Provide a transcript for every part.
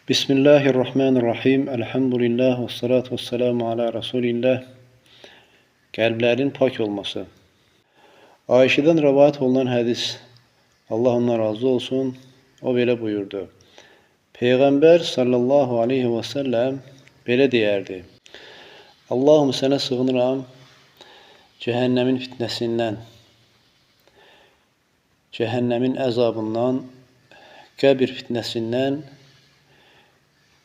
Bismillahirrahmanirrahim. Elhamdülillah ve salatu ve selamu ala Resulillah. Qəlblərin pak olması. Ayşədən rəvayət olunan hədis, Allah ondan razı olsun, o belə buyurdu. Peyğəmbər sallallahu aleyhi və səlləm belə deyərdi. Allahım sənə sığınıram cəhənnəmin fitnəsindən, cəhənnəmin əzabından, qəbir fitnəsindən,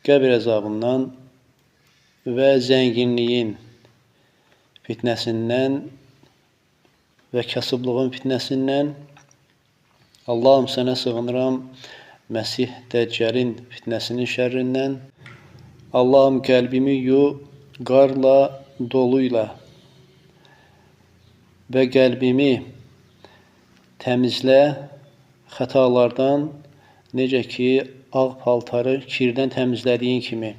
qəbir əzabından və zənginliyin fitnəsindən və kasıblığın fitnəsindən. Allahım sənə sığınıram Məsih Dəccəlin fitnəsinin şərrindən. Allahım qəlbimi yu qarla, doluyla və qəlbimi təmizlə xətalardan, necə ki ağ paltarı kirdən təmizlədiyin kimi.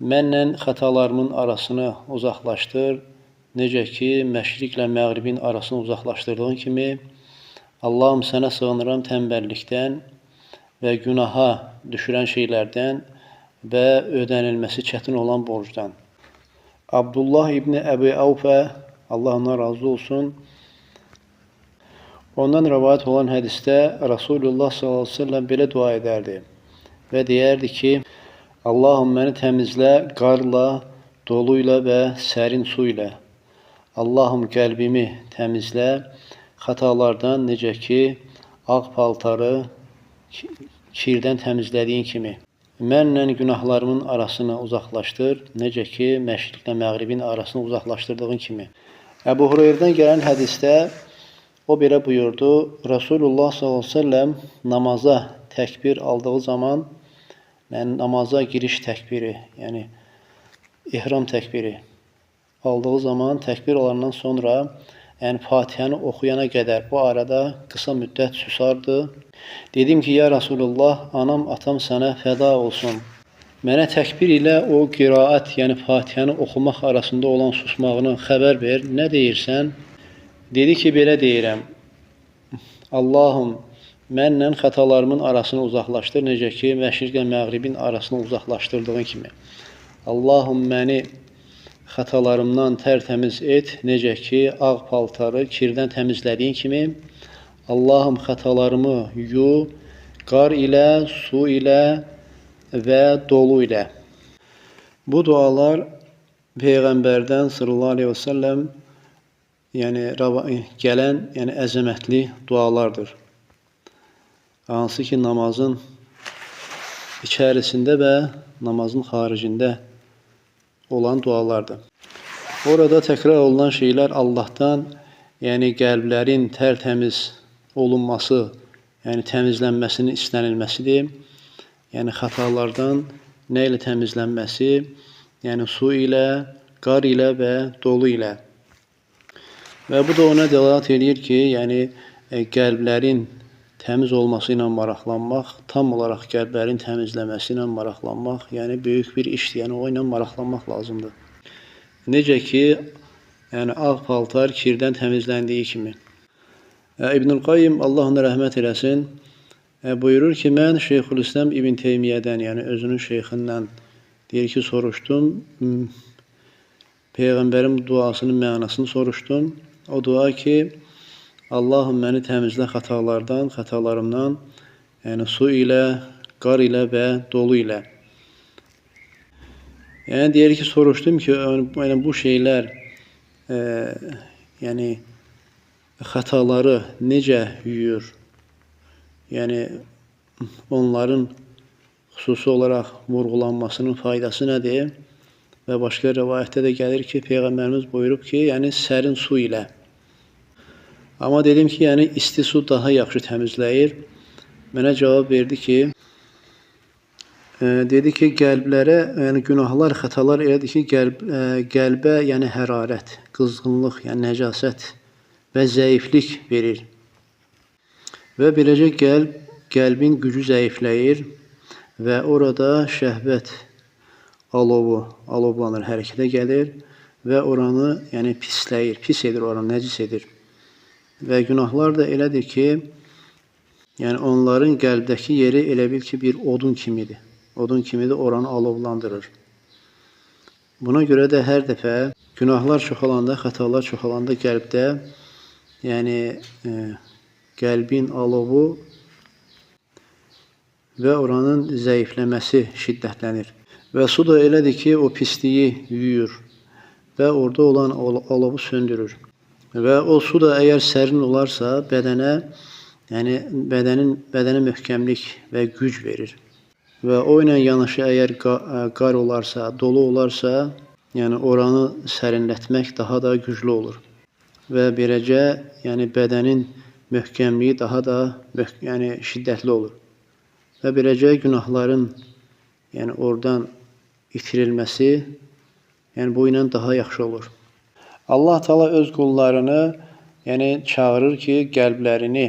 Mənlə xətalarımın arasını uzaqlaşdır, necə ki məşriqlə məğribin arasını uzaqlaşdırdığın kimi. Allahım sənə sığınıram tənbəllikdən və günaha düşürən şeylərdən və ödənilməsi çətin olan borcdan. Abdullah İbni Əbi Avfə, Allah ondan razı olsun, ondan rəvayət olan hədisdə Rasulullah sallallahu əleyhi və səlləm belə dua edərdi və deyərdi ki, Allahım məni təmizlə qarla, doluyla və sərin su ilə. Allahım qəlbimi təmizlə xətalardan, necə ki ağ paltarı kirdən təmizlədiyin kimi. Mənlə günahlarımın arasını uzaqlaşdır, necə ki məşriqlə məğribin arasını uzaqlaşdırdığın kimi. Əbu Hüreyrədən gələn hədisdə o belə buyurdu, Rasulullah sallallahu əleyhi və səlləm namaza təkbir aldığı zaman, yəni namaza giriş təkbiri, yəni ihram təkbiri aldığı zaman, təkbir alandan sonra, yəni Fatihəni oxuyana qədər bu arada qısa müddət susardı. Dedim ki, ya Rasulullah, anam, atam sənə fəda olsun. Mənə təkbir ilə o qiraət, yəni Fatihəni oxumaq arasında olan susmağını xəbər ver. Nə deyirsən? Dedi ki, belə deyirəm. Allahım, mənlə xətalarımın arasını uzaqlaşdır, necə ki, məşriqlə məğribin arasını uzaqlaşdırdığın kimi. Allahım, məni xətalarımdan tərtəmiz et, necə ki, ağ paltarı kirdən təmizlədiyin kimi. Allahım, xətalarımı yu, qar ilə, su ilə və dolu ilə. Bu dualar Peyğəmbərdən sallallahu aleyhi və səlləm, yəni gələn, yəni əzəmətli dualardır. Hansı ki namazın içərisində və namazın xaricində olan dualardır. Orada təkrar olunan şeylər Allahdan, yəni qəlblərin tərtəmiz olunması, yəni təmizlənməsinin istənilməsidir. Yəni xətalardan nə ilə təmizlənməsi, yəni su ilə, qar ilə və dolu ilə. Və bu da ona dəlalət eləyir ki, yəni qəlblərin təmiz olması ilə maraqlanmaq, tam olaraq qəlblərin təmizləməsi ilə maraqlanmaq, yəni böyük bir işdir, yəni o ilə maraqlanmaq lazımdır. Necə ki, yəni ağ paltar kirdən təmizləndiyi kimi. İbnül Qayyim, Allah ona rəhmət eləsin, buyurur ki, mən Şeyxülislam İbn Teymiyyədən, yəni özünün şeyxindən deyir ki, soruşdum, Peyğəmbərin duasının mənasını soruşdum. O dua ki, Allahım məni təmizlə xətalardan, xətalarımdan, yəni su ilə, qar ilə və dolu ilə. Yəni deyir ki, soruşdum ki, yəni bu şeylər, yəni xətaları necə yuyur? Yəni onların xüsusi olaraq vurğulanmasının faydası nədir? Və başqa rəvayətdə də gəlir ki, Peyğəmbərimiz buyurub ki, yəni sərin su ilə. Amma dedim ki, yəni isti su daha yaxşı təmizləyir. Mənə cavab verdi ki, dedi ki, qəlblərə, yəni günahlar, xətalar elədir ki, qəlbə, yəni hərarət, qızğınlıq, yəni nəcasət və zəiflik verir. Və beləcə qəlbin gücü zəifləyir və orada şəhvət alovu alovlanır, hərəkətə gəlir və oranı, yəni pisləyir, pis edir oranı, nəcis edir. Və günahlar da elədir ki, yəni onların qəlbdəki yeri elə bil ki, bir odun kimidir. Odun kimi də oranı alovlandırır. Buna görə də hər dəfə günahlar çoxalanda, xətalar çoxalanda qəlbdə, yəni qəlbin alovu və oranın zəifləməsi şiddətlənir. Və su da elədir ki, o pisliyi yuyur və orada olan alovu söndürür. Və o su da əgər sərin olarsa, bədənə, yəni bədənə möhkəmlik və güc verir. Və o ilə yanaşı əgər qar olarsa, dolu olarsa, yəni oranı sərinlətmək daha da güclü olur. Və beləcə, yəni bədənin möhkəmliyi daha da yəni şiddətli olur. Və beləcə günahların, yəni oradan itirilməsi, yəni bu ilə daha yaxşı olur. Allah Teala öz qullarını, yəni çağırır ki, qəlblərini,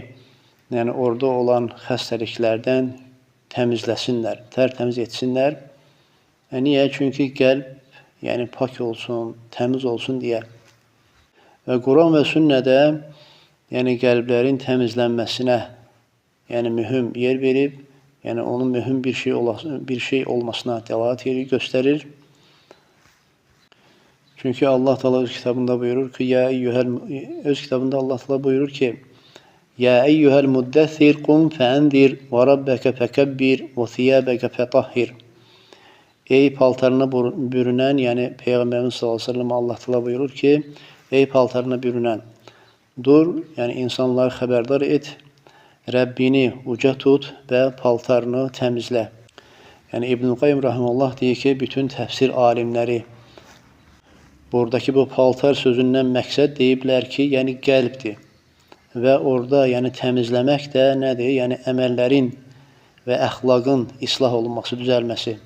yəni orada olan xəstəliklərdən təmizləsinlər, tərtəmiz etsinlər. Niyə? Çünki qəlb, yəni pak olsun, təmiz olsun deyə. Və Quran və sünnədə, yəni qəlblərin təmizlənməsinə, yəni mühüm yer verib, yəni onun mühüm bir şey olmasına dəlalət edir, göstərir. Çünki Allah Teala öz kitabında buyurur ki, öz kitabında Allah Teala buyurur ki, Ya eyyuhel muddessir qum feendir ve rabbeke fekebbir ve thiyabeke fetahhir. Ey paltarına bürünən, yəni Peyğəmbərimiz sallallahu əleyhi və səlləm Allah Teala buyurur ki, ey paltarına bürünən, dur, yəni insanları xəbərdar et, Rəbbini uca tut və paltarını təmizlə. Yəni İbnül Qayyim rahimehullah deyir ki, bütün təfsir alimləri buradakı bu paltar sözündən məqsəd deyiblər ki, yəni qəlbdir. Və orada yəni təmizləmək də nədir? Yəni əməllərin və əxlaqın islah olunması, düzəlməsi.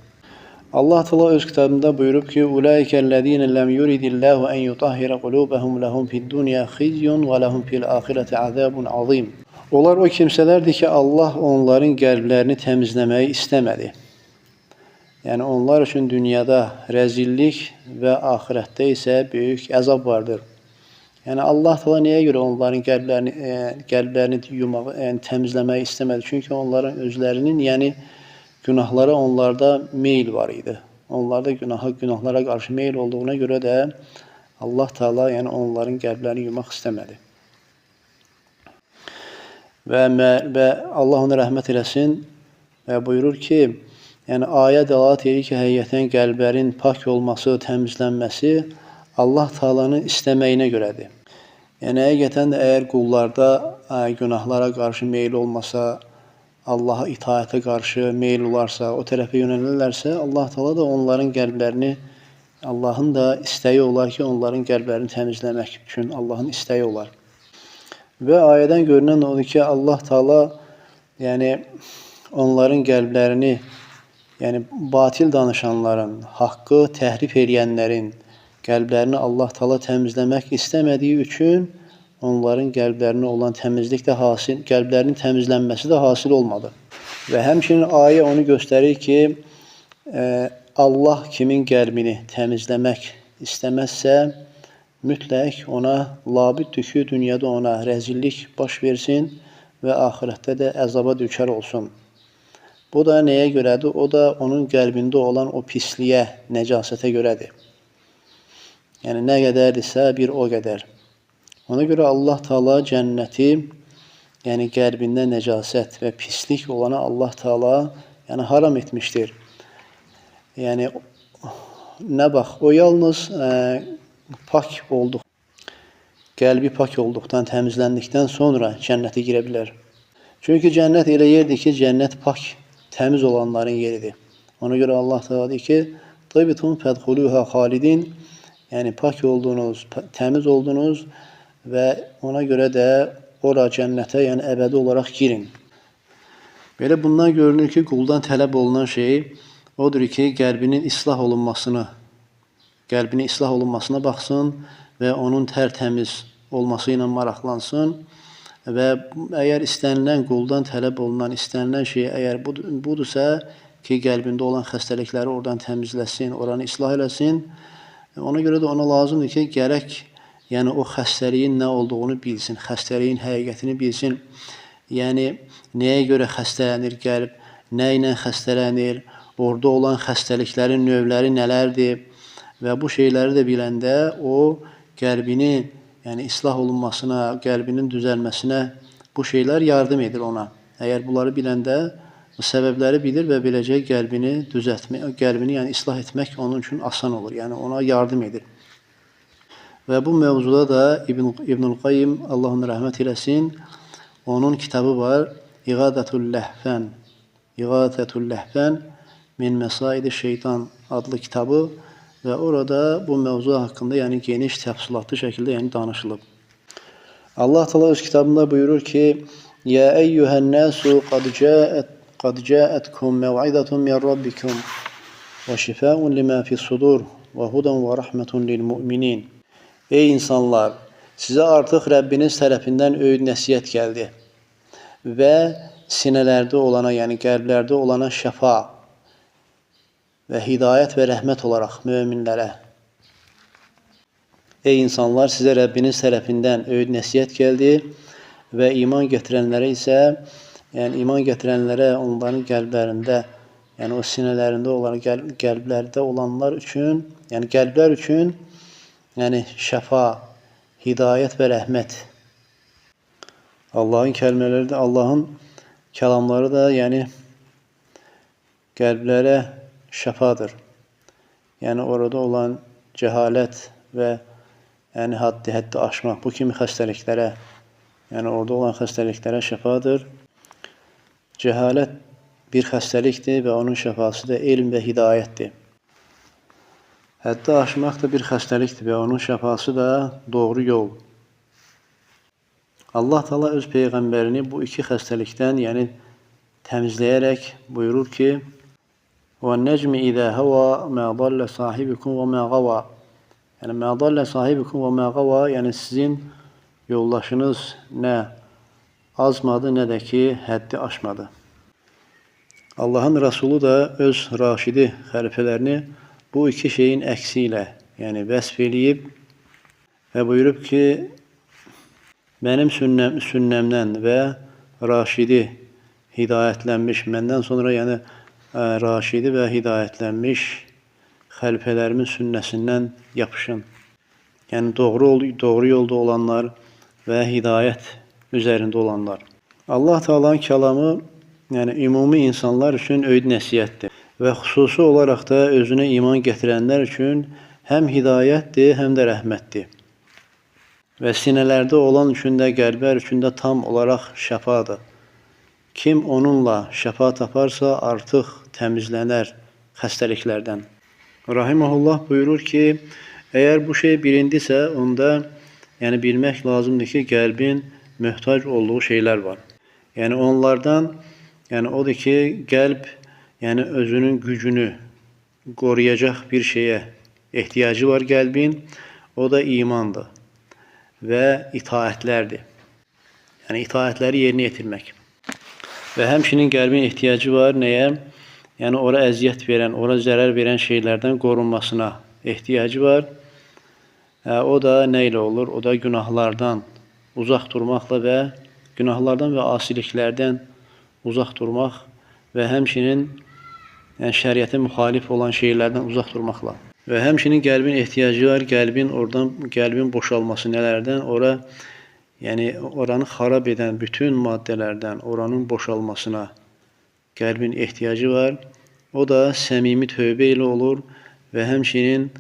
Allah Teala öz kitabında buyurub ki, Ulaikellezine lem yuridillahu en yutahhira qulubahum lehum fid-dunya khizyun ve lehum fil-ahireti azabun azim. Onlar o kimsələrdir ki, Allah onların qəlblərini təmizləməyi istəmədi. Yəni onlar üçün dünyada rəzillik və axirətdə isə böyük əzab vardır. Yəni Allah Teala niyə görə onların qəlblərini yumağı, yəni təmizləməyi istəmədi? Çünki onların özlərinin, yəni günahlara onlarda meyl var idi. Onlarda günahlara qarşı meyl olduğuna görə də Allah Teala yəni onların qəlblərini yumaq istəmədi. Və Allah ona rəhmət eləsin və buyurur ki, yəni ayə dəlalət edir ki, həqiqətən qəlblərin pak olması, təmizlənməsi Allah Taala'nın istəməyinə görədir. Yəni həqiqətən də əgər qullarda günahlara qarşı meyl olmasa, Allaha itaətə qarşı meyl olarsa, o tərəfə yönəlirlərsə, Allah Taala da onların qəlblərini, Allahın da istəyi olar ki, onların qəlblərini təmizləmək üçün Allahın istəyi olar. Və ayədən görünən odur ki, Allah Taala yəni onların qəlblərini, yəni batil danışanların, haqqı təhrif eləyənlərin qəlblərini Allah Taala təmizləmək istəmədiyi üçün onların qəlblərinə olan təmizlik də hasil, qəlblərinin təmizlənməsi də hasil olmadı. Və həmçinin ayə onu göstərir ki, Allah kimin qəlbini təmizləmək istəməzsə, mütləq ona labüddür ki, dünyada ona rəzillik baş versin və axirətdə də əzaba düçar olsun. Bu da nəyə görədir? O da onun qəlbində olan o pisliyə, nəcasətə görədir. Yəni nə qədərdirsə bir o qədər. Ona görə Allah Taala cənnəti, yəni qəlbində nəcasət və pislik olana Allah Taala yəni haram etmişdir. Yəni nə bax, o yalnız pak olduq, qəlbi pak olduqdan, təmizləndikdən sonra cənnətə girə bilər. Çünki cənnət elə yerdir ki, cənnət pak, təmiz olanların yeridir. Ona görə Allah Taala deyir ki, Tıbtum fədxuluha xalidin. Yəni pak oldunuz, təmiz oldunuz və ona görə də ora cənnətə, yəni əbədi olaraq girin. Belə bundan görünür ki, quldan tələb olunan şey odur ki, qəlbinin islah olunmasını, qəlbinin islah olunmasına baxsın və onun tərtəmiz olması ilə maraqlansın və əgər istənilən quldan tələb olunan istənilən şey əgər budursa ki, qəlbində olan xəstəlikləri oradan təmizləsin, oranı islah eləsin, ona görə də ona lazımdır ki, gərək yəni o xəstəliyin nə olduğunu bilsin, xəstəliyin həqiqətini bilsin. Yəni nəyə görə xəstələnir qəlb, nə ilə xəstələnir, orada olan xəstəliklərin növləri nələrdir və bu şeyləri də biləndə o qəlbini, yəni islah olunmasına, qəlbinin düzəlməsinə bu şeylər yardım edir ona. Əgər bunları biləndə səbəbləri bilir və beləcə qəlbini düzəltmək, qəlbini yəni islah etmək onun üçün asan olur. Yəni ona yardım edir. Və bu mövzuda da İbnül Qayyim, Allah ona rəhmət eləsin, onun kitabı var, İğadətul Ləhfən. İğadətul Ləhfən min Məsaidi Şeytan adlı kitabı və orada bu mövzu haqqında yəni geniş, təfsilatlı şəkildə yəni danışılıb. Allah Teala öz kitabında buyurur ki: "Ya eyyuhen nasu qad ca'atkum mev'izatun min rabbikum ve şifaun lima fi's-sudur ve hudan ve rahmetun lil mu'minin." Ey insanlar, sizə artıq Rəbbiniz tərəfindən öyüd nəsihət gəldi və sinələrdə olana, yəni qəlblərdə olana şəfa və hidayət və rəhmət olaraq möminlərə. Ey insanlar, sizə Rəbbiniz tərəfindən öyüd nəsihət gəldi və iman gətirənlərə isə, yəni iman gətirənlərə onların qəlblərində, yəni o sinələrində olan qəlblərdə olanlar üçün, yəni qəlblər üçün, yəni şəfa, hidayət və rəhmət. Allahın kəlmələri də, Allahın kəlamları da, yəni qəlblərə şəfadır. Yəni orada olan cəhalət və yəni həddi aşmaq, bu kimi xəstəliklərə, yəni orada olan xəstəliklərə şəfadır. Cəhalət bir xəstəlikdir və onun şəfası da elm və hidayətdir. Həddi aşmaq da bir xəstəlikdir və onun şəfası da doğru yol. Allah Teala öz peyğəmbərini bu iki xəstəlikdən, yəni təmizləyərək buyurur ki: "Və-necmi izə həva mə dallə sahibukum və mə qava." Yəni mə dallə sahibukum və mə qava, yəni sizin yoldaşınız nə azmadı, nə də ki həddi aşmadı. Allahın Rəsulu da öz raşidi xəlifələrini bu iki şeyin əksi ilə, yəni vəsf eləyib və buyurub ki, mənim sünnəmdən və raşidi hidayətlənmiş, məndən sonra yəni raşidi və hidayətlənmiş xəlifələrimin sünnəsindən yapışın. Yəni doğru yolda olanlar və hidayət üzərində olanlar. Allah Teala'nın kəlamı, yəni ümumi insanlar üçün öyüd nəsihətdir və xüsusi olaraq da özünə iman gətirənlər üçün həm hidayətdir, həm də rəhmətdir. Və sinələrdə olan üçün də, qəlblər üçün də tam olaraq şəfadır. Kim onunla şəfa taparsa, artıq təmizlənər xəstəliklərdən. Rahimehullah buyurur ki, əgər bu şey bilindisə, onda yəni bilmək lazımdır ki, qəlbin möhtac olduğu şeylər var. Yəni onlardan, yəni odur ki, qəlb yəni özünün gücünü qoruyacaq bir şeyə ehtiyacı var qəlbin, o da imandır və itaətlərdir. Yəni itaətləri yerinə yetirmək. Və həmçinin qəlbin ehtiyacı var nəyə? Yəni ora əziyyət verən, ora zərər verən şeylərdən qorunmasına ehtiyacı var. O da nə ilə olur? O da günahlardan uzaq durmaqla və günahlardan və asiliklərdən uzaq durmaq və həmçinin yəni şəriətə müxalif olan şeylərdən uzaq durmaqla. Və həmçinin qəlbin ehtiyacı var, qəlbin oradan qəlbin boşalması nələrdən? Ora, yəni oranı xarab edən bütün maddələrdən oranın boşalmasına qəlbin ehtiyacı var. O da səmimi tövbə ilə olur və həmçinin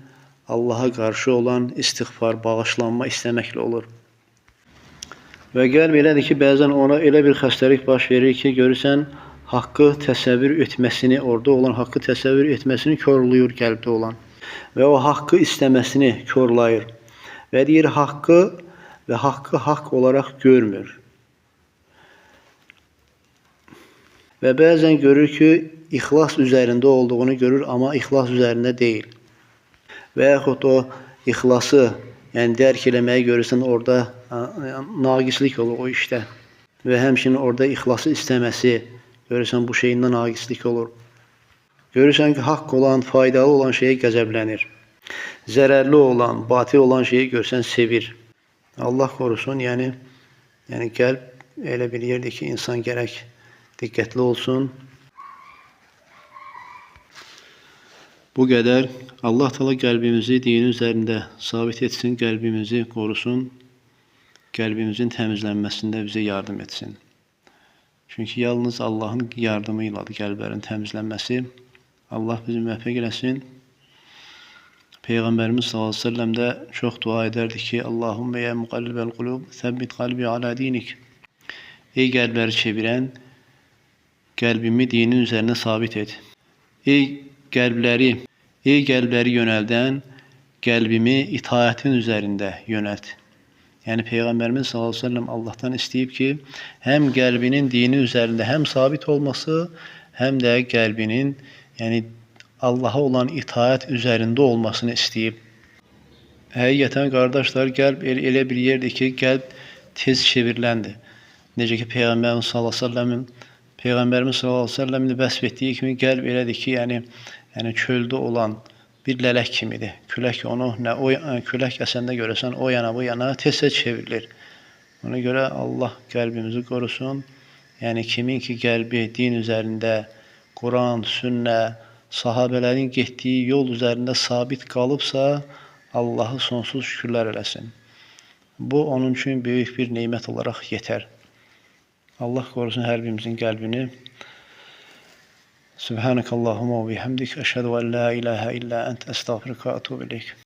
Allaha qarşı olan istiğfar, bağışlanma istəməklə olur. Və qəlb elədir ki, bəzən ona elə bir xəstəlik baş verir ki, görürsən, haqqı təsəvvür etməsini, orada olan haqqı təsəvvür etməsini korlayır qəlbdə olan. Və o haqqı istəməsini korlayır. Və deyir, haqqı və haqqı haqq olaraq görmür. Və bəzən görür ki, ixlas üzərində olduğunu görür, amma ixlas üzərində deyil. Və yaxud o ixlası, yəni dərk eləməyi görürsən, orada naqislik olur o işdə. Və həmçinin orada ixlası istəməsi, görürsən bu şeyindən naqislik olur. Görürsən ki, haqq olan, faydalı olan şeyə qəzəblənir. Zərərli olan, batil olan şeyi görsən sevir. Allah qorusun, yəni qəlb elə bir yerdir ki, insan gərək diqqətli olsun. Bu qədər. Allah Teala qəlbimizi dinin üzərində sabit etsin, qəlbimizi qorusun, qəlbimizin təmizlənməsində bizə yardım etsin. Çünki yalnız Allahın yardımı ilədir qəlblərin təmizlənməsi. Allah bizi müvəffəq eləsin. Peyğəmbərimiz sallallahu əleyhi və səlləm də çox dua edərdi ki, Allahümme ya muqallibəl qulub, səbbit qalbi ala dinik. Ey qəlbləri çevirən, qəlbimi dinin üzərinə sabit et. Ey qəlbləri yönəldən, qəlbimi itaətin üzərində yönəlt. Yəni Peyğəmbərimiz sallallahu əleyhi və səlləm Allahdan istəyib ki, həm qəlbinin dini üzərində həm sabit olması, həm də qəlbinin, yəni Allaha olan itaət üzərində olmasını istəyib. Həqiqətən qardaşlar, qəlb elə bir yerdir ki, qəlb tez çevriləndir. Necə ki Peyğəmbərimiz sallallahu əleyhi və səlləmin vəsf etdiyi kimi qəlb elədir ki, yəni çöldə olan bir lələk kimidir. Külək onu nə o külək əsəndə görəsən o yana bu yana tez-tez çevrilir. Ona görə Allah qəlbimizi qorusun. Yəni kimin ki qəlbi din üzərində, Quran, sünnə, sahabələrin getdiyi yol üzərində sabit qalıbsa, Allahı sonsuz şükürlər eləsin. Bu onun üçün böyük bir nemət olaraq yetər. Allah qorusun hər birimizin qəlbini. Subhanakallahumma və bihamdik, əşhədu ən la ilahə illə ənt, əstəğfiruka və etûbü ileyk.